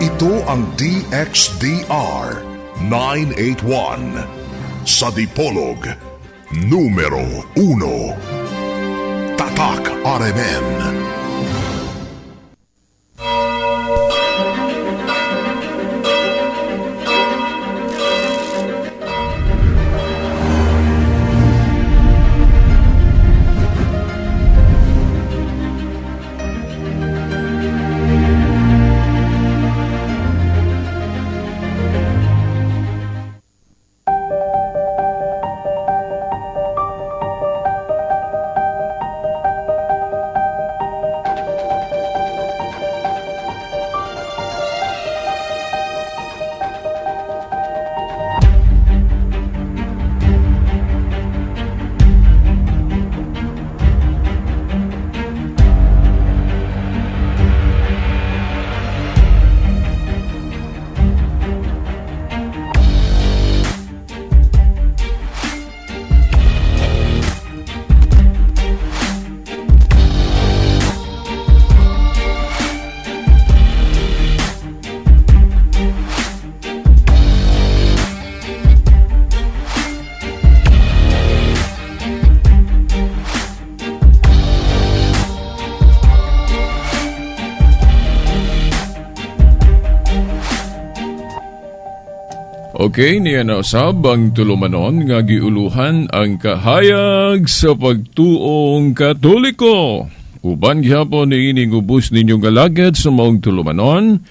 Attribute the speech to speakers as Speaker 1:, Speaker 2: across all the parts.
Speaker 1: Ito ang DXDR 981 sa Dipolog, numero 1. Tatak RMN.
Speaker 2: Okay, niya na usab ang tulumanon nga giuluhan ang kahayag sa pagtuong Katoliko. Uban gihapon niining ubos ninyong galagad sa maong tulumanon,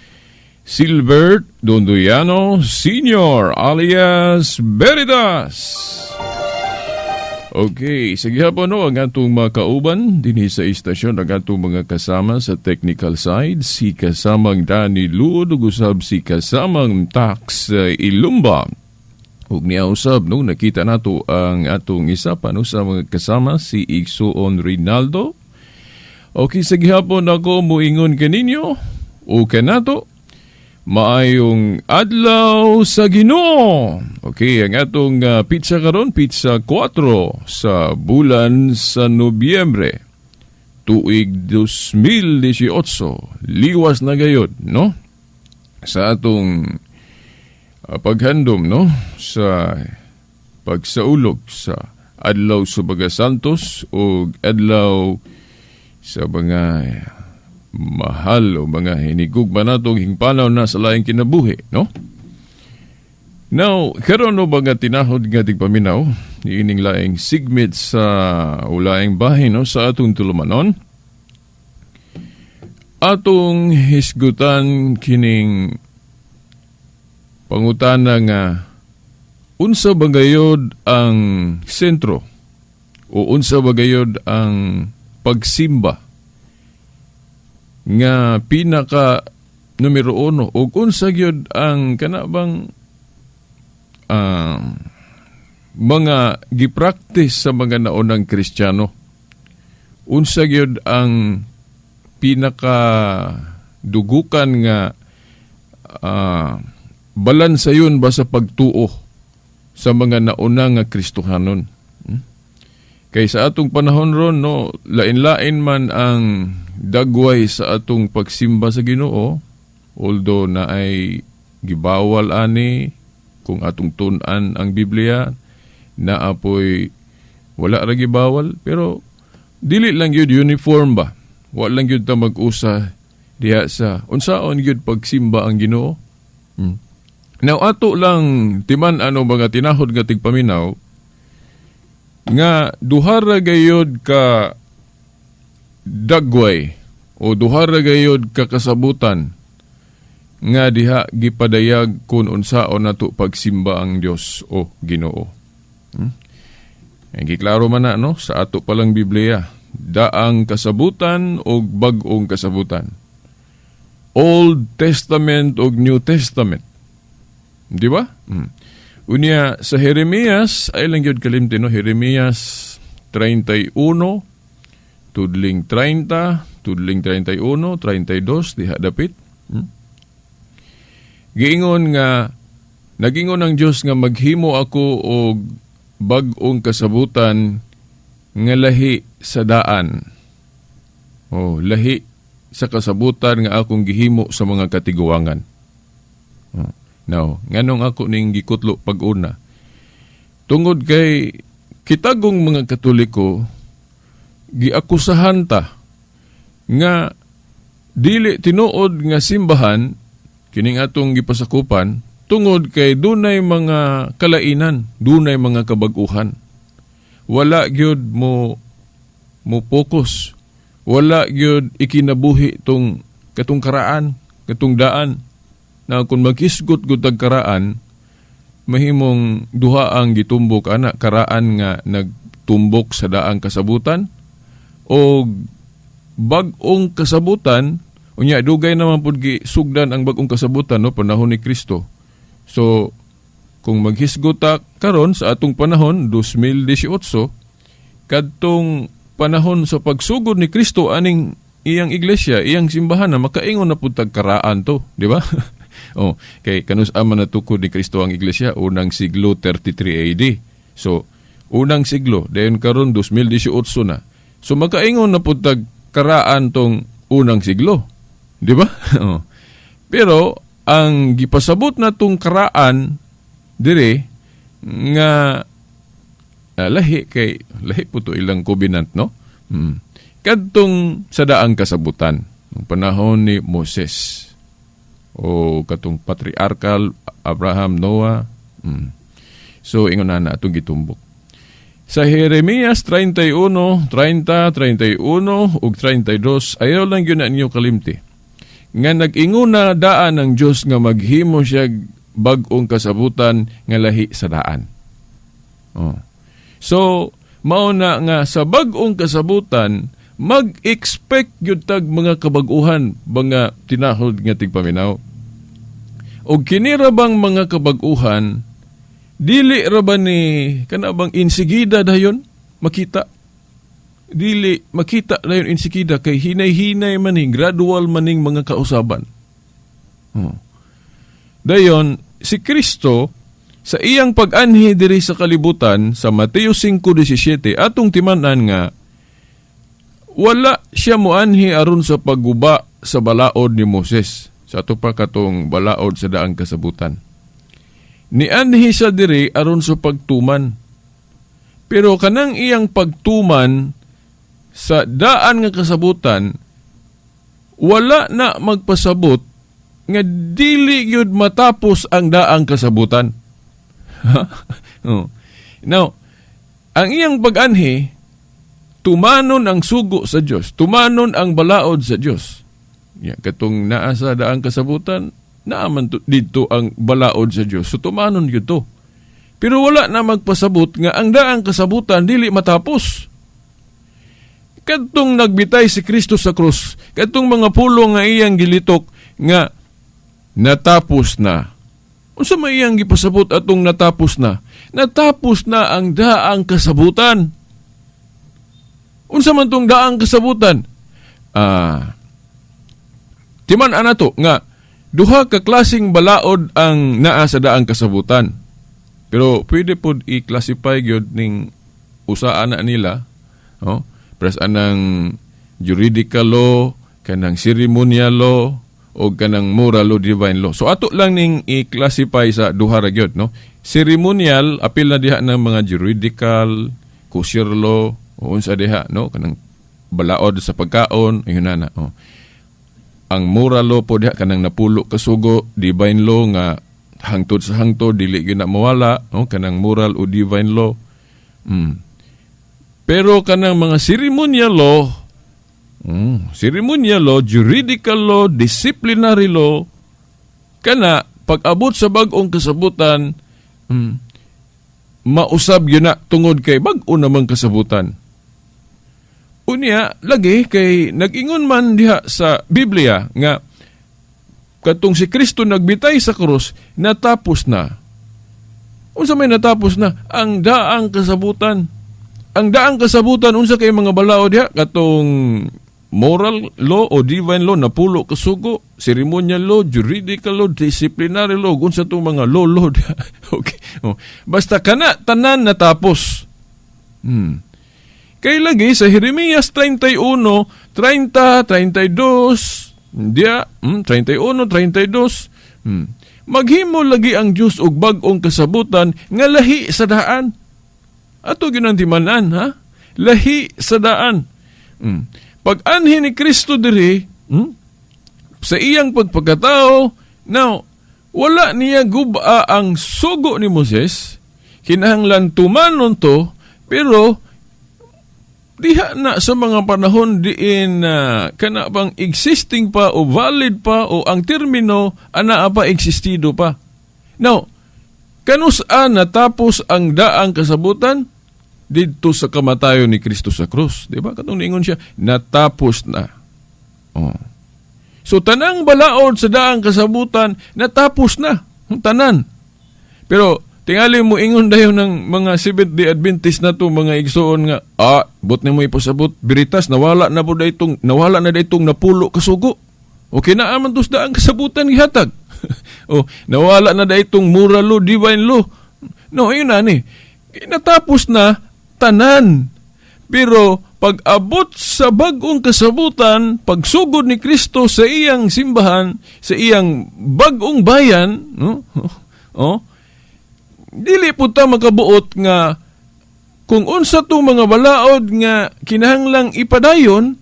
Speaker 2: Silbert Dondoyano Sr. alias Veritas. Okay, sige hapon no, ang atong mga kauban dinhi sa istasyon, ang atong mga kasama sa technical side, si kasamang Danny Luod ug usab si kasamang Tax Ilumba. Ug niya usab no, nakita nato ang atong isa pa no, sa mga kasama si Igsoon Rinaldo. Okay, sige hapon ako muingon kaninyo o kanato. Maayong adlaw sa Ginoo. Okay, ang atong pizza karon, pizza 4 sa bulan sa Nobyembre, tuig 2018. Liwas na gayod, no? Sa atong paghandom, no? Sa pagsaulog sa adlaw sa mga santos o adlaw sa mga mahal o mga hinigugma natong hingpanaw na sa laing kinabuhi, no? Now, karon no ba nga tinahod nga tigpaminaw, ining laing sigmit sa ulaing bahin, no, sa atong tulumanon, atong hisgutan kining pangutana nga unsa ba gayod ang sentro o unsa ba gayod ang pagsimba nga pinaka numero 1 o unsa gyud ang kana bang mga gipractice sa mga naunang Kristiyano, unsa gyud ang pinaka dugukan nga balansayon ba sa pagtuo sa mga nauna nga Kristohanon. Kay sa atong panahon ron, no, lain-lain man ang dagway sa atong pagsimba sa Ginoo, although na ay gibawal ani kung atong tun-an ang Biblia, na apoy wala ra gibawal, pero dili lang gyud uniform ba. Wa lang gyud ta mag-usa diha sa unsaon gyud pagsimba ang Ginoo. Now ato lang timan ano mga tinahod nga tigpaminaw nga duha ra gayod ka dagway o duha ra gayod ka kasabutan nga diha gipadayag kun unsaon nato pagsimba ang Dios o Ginoo. Ang giklaro man na, no, sa ato palang Biblia, daang kasabutan o bag-ong kasabutan. Old Testament o New Testament. Di ba? Unya sa Jeremias, ay lang gyud kalimti, no, Jeremias 31, tudling 30, tudling 31, 32, diha dapit. Giingon nga, nagingon ang Dios nga maghimo ako og bag-ong kasabutan nga lahi sa daan. O, lahi sa kasabutan nga akong gihimo sa mga katiguangan. Oh. Now, nganong ako ning gikutlo pag-una? Tungod kay kitagong mga Katoliko giakusahan ta nga dili tinuod nga simbahan kining atong gipasakupan tungod kay dunay mga kalainan, dunay mga kabag-uhan. Wala gyud mo focus. Wala gyud ikinabuhi tong katong karaan, katong daan. Na kung maghisgot gud tag karaan, mahimong duha ang gitumbok ana: karaan nga nagtumbok sa daang kasabutan o bag-ong kasabutan. Unya dugay naman pud gisugdan ang bag-ong kasabutan, no, panahon ni Kristo. So kung maghisgot ta karon sa atong panahon, 2018, kadtong panahon sa pagsugod ni Kristo aning iyang iglesia, iyang simbahan, na makaingon na pud tag karaan to, di ba? Oh, kay kanus man natukod ni Kristo ang iglesia? Unang siglo, 33 AD. So unang siglo, dayon karon 2018 na. So makaingon na pud tag karaan tong unang siglo. Di ba? Oh. Pero ang gipasabot na tong karaan dire nga lahi kay lahi po to ilang covenant, no? Kadtong sa daang kasabutan ng panahon ni Moses o katong patriarchal Abraham, Noah. So ingon na atong gitumbok. Sa Jeremias 31, 30, 31 ug 32, ayaw lang gyud na ninyo kalimti nga nag-ingon na daan ang Dios nga maghimo siya bag-ong kasabutan nga lahi sa daan. Oh. So, mao na nga sa bag-ong kasabutan, mag-expect gyud tag mga kabag-uhan, mga tinahod nga tigpaminaw. Og kini ra bang mga kabag-uhan, dili ra ba ni kana bang insigida dayon makita? Dili makita dayon insigida kay hinay-hinay man ni, gradual maning mga kausaban. Oh. Dayon si Kristo sa iyang pag-anhi diri sa kalibutan sa Mateo 5:17, atong timan-an nga wala siya moanhi aron sa pagguba sa balaod ni Moses. Sa ato pa katong balaod sa daang kasabutan. Nianhi siya diri aron sa pagtuman. Pero kanang iyang pagtuman sa daan nga kasabutan, wala na magpasabot nga dili gyud matapos ang daang kasabutan. Oh. Now, ang iyang pag-anhi, tumanon ang sugo sa Dios, tumanon ang balaod sa Dios. Ya, katong naa sa daang kasabutan, naa man dito ang balaod sa Dios. So tumanon gyud to. Pero wala na magpasabot nga ang daang kasabutan dili matapos. Kadtong nagbitay si Kristo sa krus, kadtong mga pulong nga iyang gilitok nga "Natapos na." Unsa may iyang gipasabot atong "natapos na"? Natapos na ang daang kasabutan. Unsa man tong daang kasabutan? Timan-an nato nga duha ka klaseng balaod ang naa sa daang kasabutan. Pero pwede pod i-classify gyud ning usa ana nila, no? Pres anang juridical law, kanang ceremonial law, o kanang moral law, divine law. So ato lang ning i-classify sa duha ra gyud, no? Ceremonial, apil na diha ng mga juridical, kosher law, o unsa diha, no? Kanang balaod sa pagkaon, ayun na, oh. Ang moral law po diha kanang napulo ka sugo, divine law nga hangtod sa hangtod dili gyud na mawala, no? Kanang moral o divine law. Pero kanang mga ceremonial law, ceremonial law, juridical law, disciplinary law, kana pag-abot sa bag-ong kasabutan, mausab gyud na tungod kay bag-o namang kasabutan. Unya, lagi kay nag-ingon man diha sa Biblia nga katong si Kristo nagbitay sa krus, natapos na. Unsa may natapos na? Ang daang kasabutan. Ang daang kasabutan, unsa kay mga balaod diha? Katong moral law o divine law, napulo ka sugo, ceremonial law, juridical law, disciplinary law, unsa tong mga law law diha. Okay. Oh. Basta kana tanan natapos. Kay lagi sa Jeremias 31, 30, 32, dia, 31, 32. Maghimo lagi ang Dios og bag-ong kasabutan nga lahi sa daan. Ato gyud ang timan-an, ha? Lahi sa daan. Pag anhi ni Kristo diri, sa iyang pagpagkatao, now, wala niya guba ang sugo ni Moses, kinahanglan tumanon to, pero diha na sa mga panahon diin kana pang existing pa o valid pa o ang termino anaa pa, existido pa. Now, kanus-a natapos ang daang kasabutan? Didto sa kamatayon ni Kristo sa krus. Di ba? Katong niingon siya, "Natapos na." Oh. So, tanang balaod sa daang kasabutan, natapos na. Tanan. Pero, tingali mo ingon dayon ng mga Seventh-day Adventist na to, mga igsoon nga, "But nimo ipasabot, biritas, nawala na itong 10 ka sugo. Okay na man tos daang kasabutan gihatag. O, nawala na itong moral law, divine law." No, ayun na ni. Natapos na tanan. Pero pag abot sa bag-ong kasabutan, pagsugod ni Kristo sa iyang simbahan, sa iyang bag-ong bayan, no? Oh, dili po ta makabuot nga kung unsa tong mga balaod nga kinahanglang ipadayon,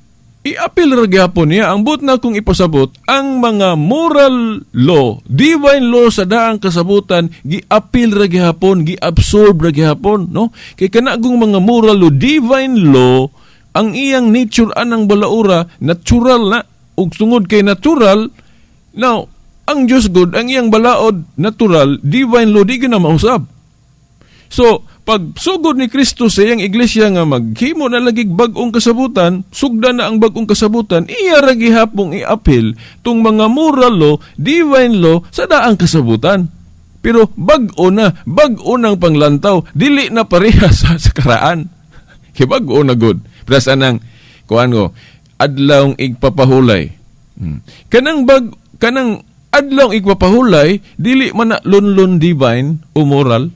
Speaker 2: iapil ra gyapon niya. Ang buot na kong ipasabot, ang mga moral law, divine law sa daang kasabutan, giapil ra gihapon, giabsorb ra gihapon, no? Kay kanagong mga moral law, divine law, ang iyang nature anang balaura, natural na. Ug tungod kay natural, now, ang Diyos God, ang iyang balaod, natural, divine law, di na mausab. So, pag sugod ni Kristo sa iyang iglesia nga maghimo na lagig bag-ong kasabutan, sugda na ang bag-ong kasabutan, iya ra gihapong iapil tung mga moral law, divine law sa daang kasabutan. Pero bag-o na, bag-o nang panglantaw, dili na pareha sa karaan. Kay bag-o na gud. Plus anang kuan ko, adlawng igpapahulay. Kanang adlawng igpapahulay, dili man na lunlun divine o moral.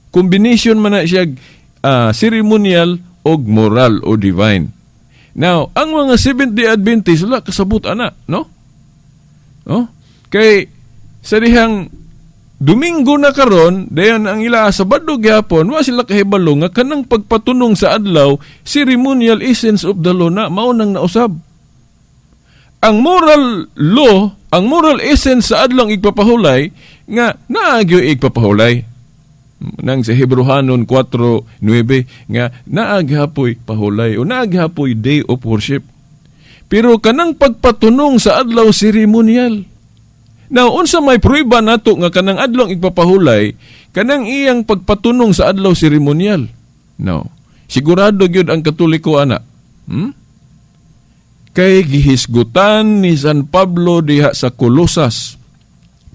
Speaker 2: Combination man na siya ceremonial og moral o divine. Now, ang mga Seventh-day Adventist wala kasabot ana, no? No? Kay sa dihang Domingo na karon, dayon ang ila Sabado gyapon, wa sila kahibalo nga kanang pagpatunong sa adlaw, ceremonial essence of the law na mao nang nausab. Ang moral law, ang moral essence sa adlong igpapahulay nga naagyo igpapahulay. Nang sa Hebreohanon 4:9 nga naaghapoy pahulay o naaghapoy day of worship. Pero kanang pagpatunong sa adlaw, ceremonial. Now, unsa may prueba nato nga kanang adlong igpapahulay, kanang iyang pagpatunong sa adlaw ceremonial? No. Sigurado gyud ang Katoliko ana. Kay gihisgutan ni San Pablo diha sa Colosas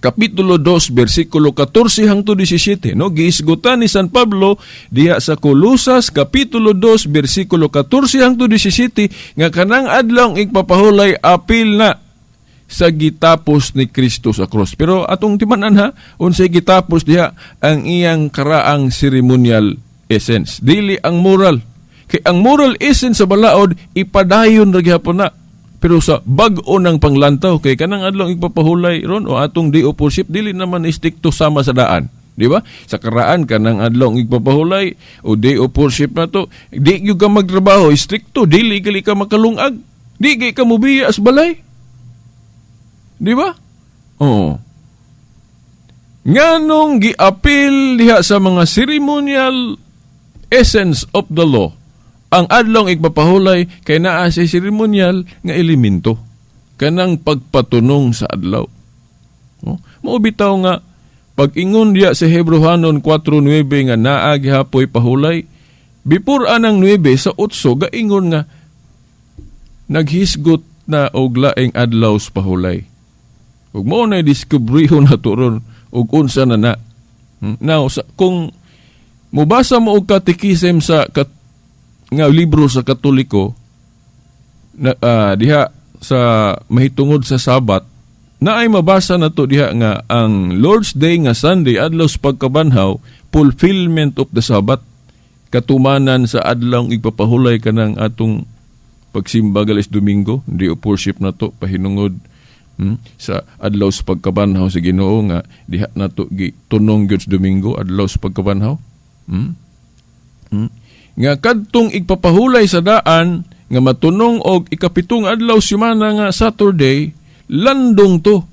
Speaker 2: Kapitulo 2 bersikulo 14 hangtod 17, no? Gihisgutan ni San Pablo diha sa Colosas Kapitulo 2 bersikulo 14 hangtod 17 nga kanang adlong igpapahulay apil na sa gitapos ni Kristo sa cross. Pero atong timan-an ha, unsay gitapos diha? Ang iyang karaang ceremonial essence, dili ang moral. Kay ang moral essence sa balaod ipadayon ra gihapon na. Pero sa bag-o ng panglantaw, kay kanang adlong igpapahulay ron o atong day of worship dili naman istikto sama sa daan. Di ba? Sa karaan, kanang adlong igpapahulay o day of worship na to, di gyud ka magtrabaho, istrikto, dili gali ka makalungag. Di gyud ka mubiya sa balay. Di ba? Oo. Nganong giapil diha sa mga ceremonial essence of the law ang adlong igpapahulay? Kay naa sa ceremonial nga elemento kanang pagpatunong sa adlaw. No? Mao bitaw nga pag ingon diya sa Hebreohanon 4:9 nga naa gihapoy pahulay, before anang 9, sa 8 gaingon nga naghisgot na og laing adlaw sa pahulay. Ug mao na discovery na to ron ug unsa na na. Now, kung mubasa mo og catechism sa nga libro sa Katoliko na diha sa mahitungod sa Sabat, na ay mabasa na to diha nga ang Lord's Day nga Sunday, adlaw sa pagkabanhaw, fulfillment of the Sabbath, katumanan sa adlawng igpapahulay, kanang atong pagsimba galis Domingo, day of worship na to pahinungod. Sa adlaw sa pagkabanhaw sa Ginoo nga diha nato gitunong gyud sa Domingo, adlaw sa pagkabanhaw. Nga kadtong igpapahulay sa daan nga matunong og ikapitong adlaw semana nga Saturday, landong to.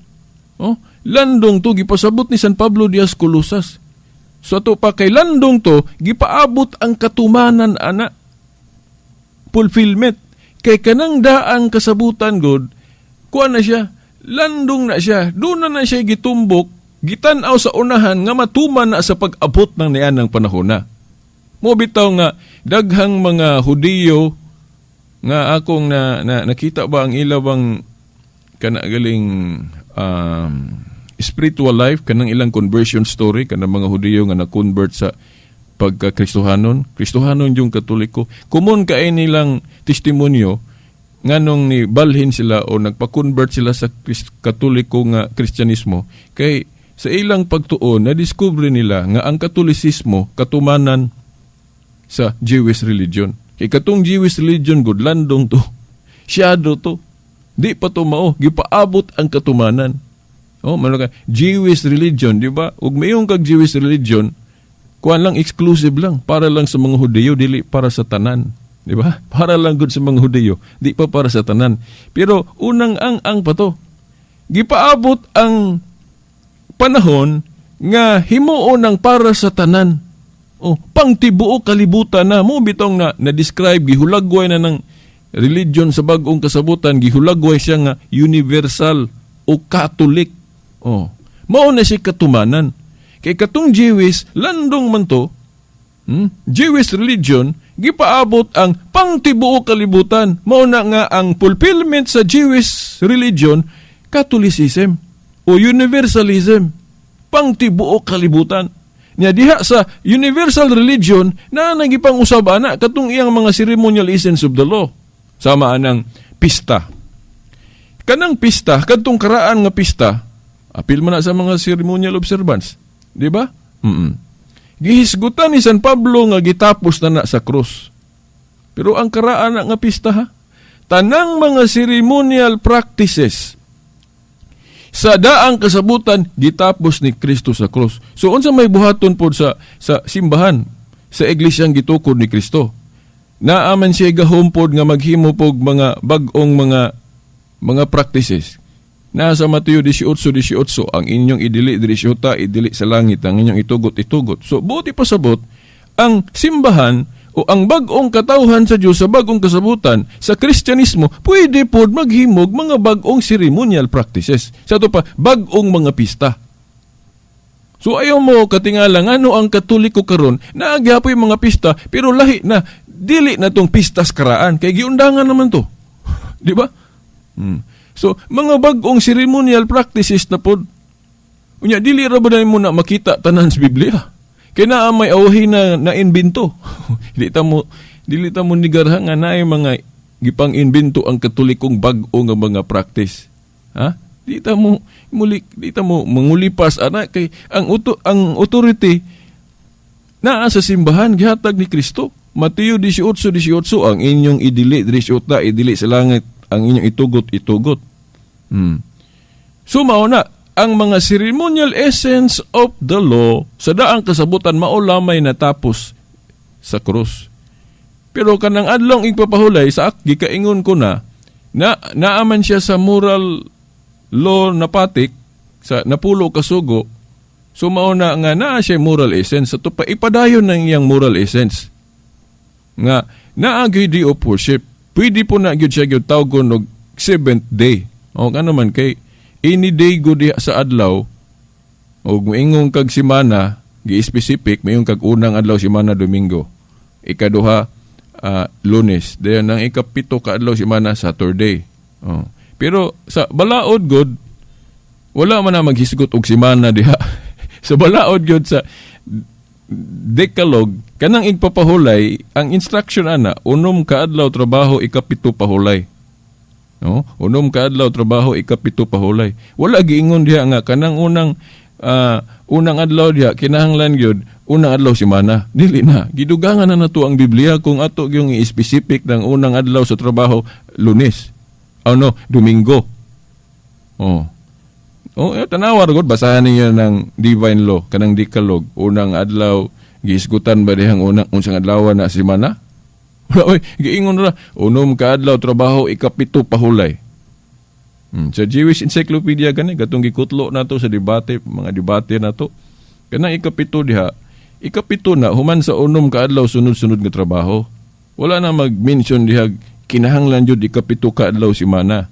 Speaker 2: Oh, landong to gipasabot ni San Pablo Diaz Colosas. So ato pa kay landong to, gipaabot ang katumanan ana. Fulfillment. Kay kanang daang kasabutan god, kuan na siya, landong na siya, doon na na siya gitumbok, gitan-aw sa unahan nga matuman na sa pag-abot ng niyan ng panahon na. Mo bitaw nga daghang mga Hudiyo nga akong na nakita ba ang ila bang kana galing spiritual life, kanang ilang conversion story, kanang mga Hudiyo nga na-convert sa pagka-Kristohanon, Kristohanon yung Katoliko. Common kay nilang testimonyo nganong ni balhin sila o nagpa-convert sila sa Katoliko nga Kristyanismo kay sa ilang pagtuon na discover nila nga ang Katolisismo katumanan sa Jewish religion. Kay katong Jewish religion good landong to. Shadow to. Di pa to mao, gipaabot ang katumanan. Oh, man ka Jewish religion, di ba? Ug mayong kag Jewish religion, kuan lang, exclusive lang para lang sa mga Hudiyo, dili para sa tanan. Di ba? Para lang gud sa mga Hudiyo, di pa para sa tanan. Pero unang ang pa to. Gipaabot ang panahon nga himuon ang para sa tanan. Oh, pangtibuok kalibutan na mo bitong na na-describe, gihulagway na ng religion sa bag-ong kasabutan, gihulagway siya nga universal o Catholic. Oh, mao na siya katumanan. Kay katong Jewish landong man to, Jewish religion gipaabot ang pangtibuok kalibutan. Mao na nga ang fulfillment sa Jewish religion, Catholicism o universalism, pangtibuok kalibutan. Nya diha sa universal religion na nagipang usab ana katong iyang mga ceremonial essence of the law. Sama anang pista. Kanang pista, kadtong karaan nga pista, apil man na sa mga ceremonial observance, di ba? Gihisgutan ni San Pablo nga gitapos na na sa krus. Pero ang karaan na nga pista ha, tanang mga ceremonial practices sa daang kasabutan gitapos ni Kristo sa krus. So unsa may buhaton pod sa simbahan, sa iglesyang gitukod ni Kristo? Naa man siya gahom pod nga maghimo pog mga bag-ong mga practices. Naa sa Mateo 18:18, ang inyong idili diri sa yuta, idili sa langit, ang inyong itugot, itugot. So buot ipasabot, ang simbahan o ang bag-ong katawhan sa Dios sa bag-ong kasabutan sa Kristyanismo pwede pod maghimog mga bag-ong ceremonial practices. Sa ato pa, bag-ong mga pista. So ayaw mo katingala ngano ang Katoliko karon naa gyapoy mga pista, pero lahi na, dili na tong pistas karaan kay giundangan naman to. Di ba? So mga bag-ong ceremonial practices na pod. Unya dili ra ba mo na makita tanan sa Biblia? Kay naa may awhi na na-imbento. Dili ta mo nigarha nga naay mga gipang-imbento ang Katolikong bag-o nga mga practice. Ha? Di ta mo mangulipas ana kay ang authority naa sa simbahan, gihatag ni Kristo. Mateo 18:18, ang inyong idili diri sa yuta, idili sa langit, ang inyong itugot, itugot. So mao na ang mga ceremonial essence of the law sa daang kasabutan mao lamay natapos sa krus. Pero kanang adlong igpapahulay sa gikaingon ko na na naaman siya sa moral law na patik sa napulo ka sugo. So mao na nga naa siya moral essence. Sa pa ipadayon ng iyang moral essence nga naa gyud day of worship. Pwede po na gyud siya gyud tawgon og seventh day. O ano man kay any day gud diha sa adlaw, og moingon kag semana, gi-specific, mayon kag unang adlaw semana Domingo, ikaduha Lunes, dayon ang ikapito ka adlaw semana Saturday. Oh. Pero sa balaod god wala man na maghisgot og semana diha. Sa balaod gyud, sa Decalogue, kanang igpapahulay, ang instruction ana, 6 ka adlaw trabaho, ikapito pahulay. No? 6 ka adlaw trabaho, ikapito pahulay. Wala giingon diha nga kanang unang adlaw diha kinahanglan gyud unang adlaw semana. Dili na. Gidugangan na nato ang Biblia kung ato yung i-specific ng unang adlaw sa trabaho Lunes. Oh no, Domingo. Oh. Oh, eh, tanawa ra gud, basahan ninyo ng divine law kanang Decalogue, unang adlaw gihisgutan ba dihang unang unsang adlaw na semana? Wala oy, giingon ra 6 ka adlaw trabaho, ikapito pahulay. Sa Jewish Encyclopedia gani katong gikutlo nato sa debate, mga debate nato. Kanang ikapito diha, ikapito na human sa 6 ka adlaw sunod-sunod nga trabaho. Wala na mag-mention diha kinahanglan jud ikapito ka adlaw semana.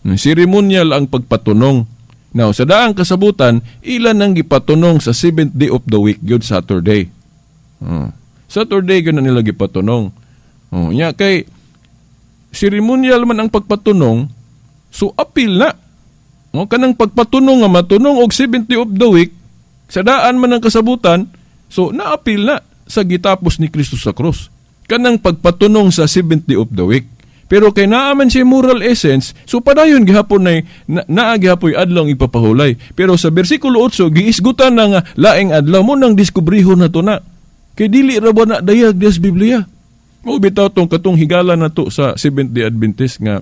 Speaker 2: Ceremonial ang pagpatunong. Now, sa daang kasabutan, ilan ang gipatunong sa 7th day of the week gyud, Saturday. Saturday gyud na nila gipatunong. Nya kay ceremonial man ang pagpatunong, so apil na. O kanang pagpatunong nga matunong og 7th day of the week, sa daan man ang kasabutan, so naapil na sa gitapos ni Kristo sa krus. Kanang pagpatunong sa 7th day of the week. Pero kay naa man siya moral essence, so padayon gihapon nay na, naa gihapoy adlaw ang ipapahulay. Pero sa bersikulo 8 giisgutan na nga laing adlaw mo nang diskubrihon na to na. Kay dili ra ba na dayag diya sa Biblia. Mao bitaw tong katong higala na to sa Seventh Day Adventist nga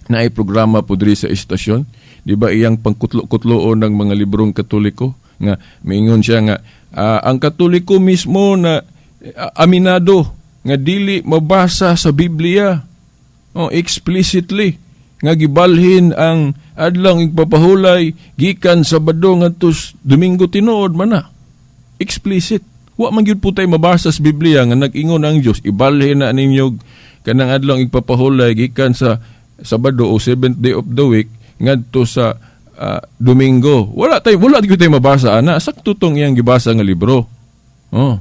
Speaker 2: naay programa po diri sa istasyon. Di ba iyang pangkutlo-kutloon ng mga librong Katoliko nga miingon siya nga ang Katoliko mismo na aminado nga dili mabasa sa Biblia, oh, explicitly nga gibalhin ang adlaw igpapahulay gikan Sabado ngadto Domingo, tinuod man na explicit. Wa man gyud po tay mabasa sa Biblia nga nag-ingon ang Dios ibalhin na ninyo kanang adlaw igpapahulay gikan sa Sabado o seventh day of the week ngadto sa Domingo. Wala gyud tay mabasa ana, sakto tong iyang gibasa nga libro. Oh.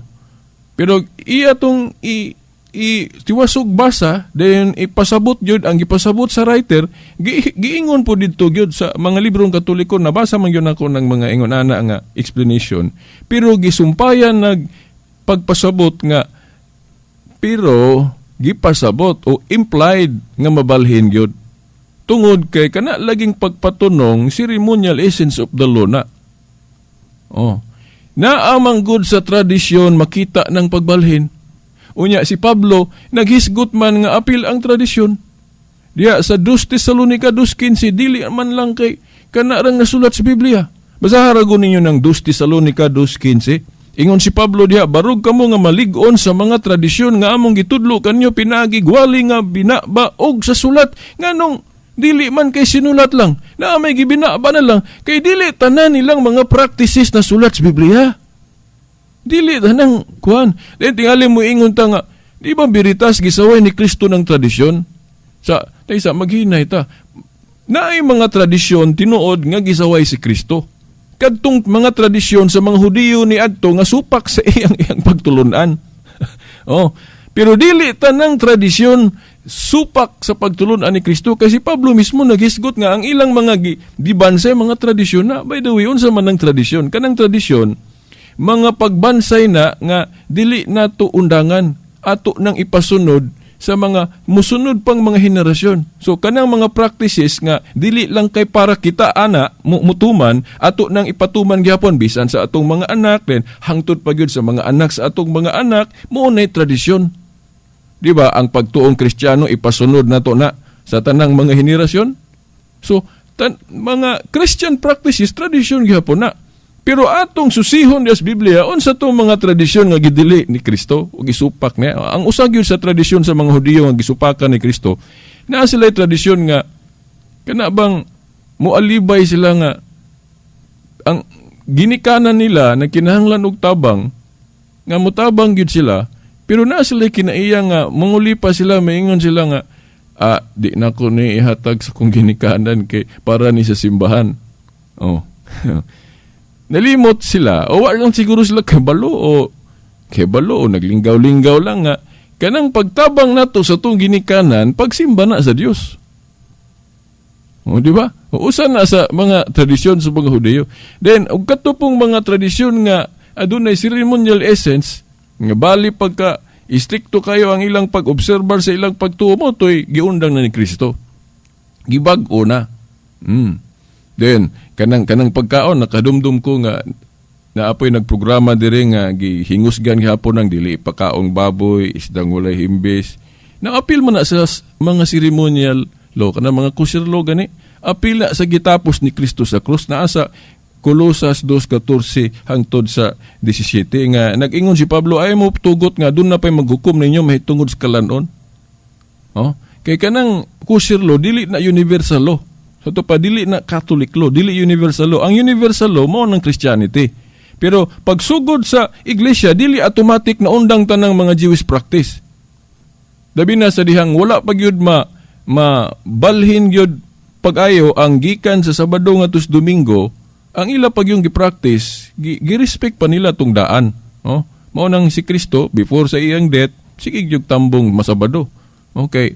Speaker 2: Pero iya tong i i tiwasog basa, then ipasabot gyud ang gipasabot sa writer, giingon po didto gyud sa mga librong Katoliko, nabasa man gyud ako ng mga ingon ana nga explanation, pero gisumpayan nag pagpasabot nga pero gipasabot o implied nga mabalhin gyud tungod kay kana laging pagpatunong ceremonial essence of the law na. Oh, naa man gud sa tradisyon makita ng pagbalhin. Unya si Pablo naghisgot man nga apil ang tradisyon. Diya sa 2 Tesalonica 2:15, dili man lang kay kana rang nasulat sa Biblia. Basaha ra gud ninyo ng 2 Tesalonica 2:15. Ingon si Pablo diha, barug kamo nga malig-on sa mga tradisyon nga among gitudlo kanyo pinaagi gwali nga binaba og sa sulat. Nganong dili man kay sinulat lang, naa may gibinaba na lang kay dili tanan nilang mga practices na sulat sa Biblia. Dili tanang kuan. Then tingali mo ingon ta nga, di ba biritas gisaway ni Kristo ng tradisyon? Sa taysa maghinay ta. Naay mga tradisyon tinuod nga gisaway si Kristo. Kadtong mga tradisyon sa mga Hudiyo ni adto nga supak sa iyang iyang pagtulunan. Oh, pero dili tanang tradisyon supak sa pagtulunan ni Kristo kasi Pablo mismo naghisgot nga ang ilang mga gibansay mga tradisyon na. By the way, unsa man ang tradisyon? Kanang tradisyon mga pagbansay na nga dili nato undangan, ato nang ipasunod sa mga musunod pang mga henerasyon. So kanang mga practices nga dili lang kay para kita ana mutuman, ato nang ipatuman gyapon bisan sa atong mga anak, then hangtod pa gyud sa mga anak sa atong mga anak, mao nay tradisyon. Di ba ang pagtuong Kristiyano ipasunod nato na sa tanang mga henerasyon? So mga Christian practices, tradisyon gyapon na. Pero atong susihon sa Biblia unsa tong mga tradisyon nga gidili ni Kristo o gisupak niya. Ang usa gyud sa tradisyon sa mga Hudiyo nga gisupakan ni Kristo, naa sila tradisyon nga kana bang mualibay sila nga ang ginikanan nila na kinahanglan og tabang nga mutabang gyud sila, pero naa sila kinaiya nga mangulipa sila, maingon sila nga di na ko ni ihatag sa kong ginikanan kay para ni sa simbahan. Oh. Nalimot sila o wa lang siguro sila kabalo o naglinggaw-linggaw lang nga kanang pagtabang nato sa tong ginikanan pagsimba na sa Dios. O, di ba? O, usa na sa mga tradisyon sa mga Hudiyo. Then og kato pong mga tradisyon nga adunay ceremonial essence nga bali pagka istrikto kayo ang ilang pag-obserbar sa ilang pagtuo mo to'y giundang na ni Kristo. Gibag-o na. Then kanang pagkaon, nakadumdum ko nga naapoy nagprograma diri nga gihingusgan gihapon ang dili pakaong baboy, isdang walay himbis. Naapil man na sa mga ceremonial law, kanang mga kosher law gani. Apil na sa gitapos ni Kristo sa krus, naa sa Kolosas 2:14 hangtod sa 17 nga nag-ingon si Pablo, ay mo tugot nga duna pay maghukom ninyo mahitungod sa kalanon. Oh, kay kanang kosher law dili na universal law. Sa to pa dili na Catholic law, dili universal law. Ang universal law mao ng Christianity. Pero pagsugod sa iglesia dili automatic na undang tanang mga Jewish practice. Labi na sa dihang wala pa gyud ma mabalhin gyud pag-ayo ang gikan sa Sabado ngadto sa Domingo, ang ila pag yung gi-practice, gi-respect pa nila tong daan, no? Mao nang si Kristo before sa iyang death, sige gyud tambong masabado. Okay.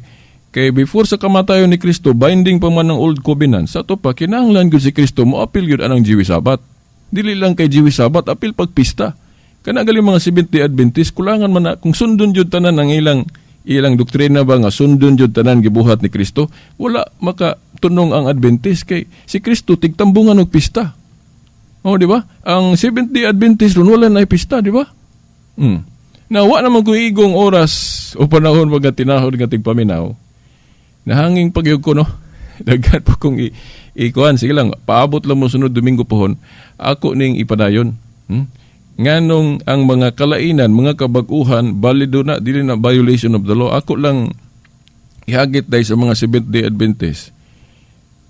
Speaker 2: Kay before sa kamatayon ni Kristo, binding pa man ang Old Covenant, sa to pa kinahanglan gyud si Kristo moapil gyud anang Jewish Sabbath. Dili lang kay Jewish Sabbath, apil pagpista. Kana gali mga Seventh-day Adventist, kulangan man na kung sundon jud tanan ang ilang ilang doktrina ba nga sundon jud tanan gibuhat ni Kristo, wala makatunong ang Adventist kay si Kristo tigtambungan og pista. Oh, di ba? Ang Seventh-day Adventist ron wala na pista, di ba? Na wa naman ko igong oras o panahon mga tinahod nga tigpaminaw. Nahanging pagyug ko, no? Daghan pa kong ikuan. Sige lang, paabot lang mo sunod Domingo pohon. Ako ning ipadayon. Nganong ang mga kalainan, mga kabag-uhan, balido na, dili na violation of the law. Ako lang ihagit dahil sa mga Seventh-day Adventist.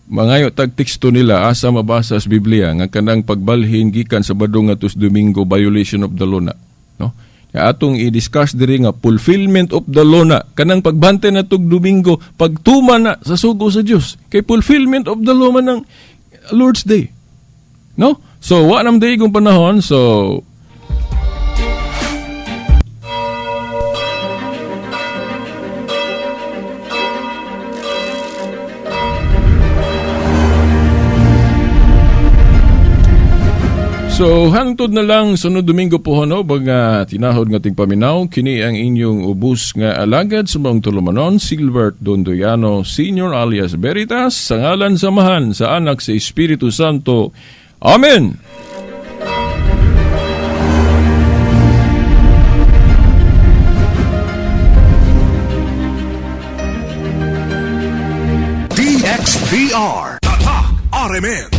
Speaker 2: Mangayo tag teksto nila asa mabasa sa Biblia nga kanang pagbalhin gikan sa Sabado ngadto sa Domingo violation of the law na, no? Ya atong i-discuss diri nga fulfillment of the law na kanang pagbantay na tug Domingo pagtuma na sa sugo sa Dios kay fulfillment of the law man ang Lord's Day, no? So wa nam daigong panahon, so hangtod na lang sunod Domingo po no, baga tinahod nga tigpaminaw, kini ang inyong ubos nga alagad sa maong tulumanon, Silbert Dondoyano Senior alias Veritas, sa ngalan samahan sa Anak sa Espiritu Santo. Amen!
Speaker 1: DXDR. Tatak RMN.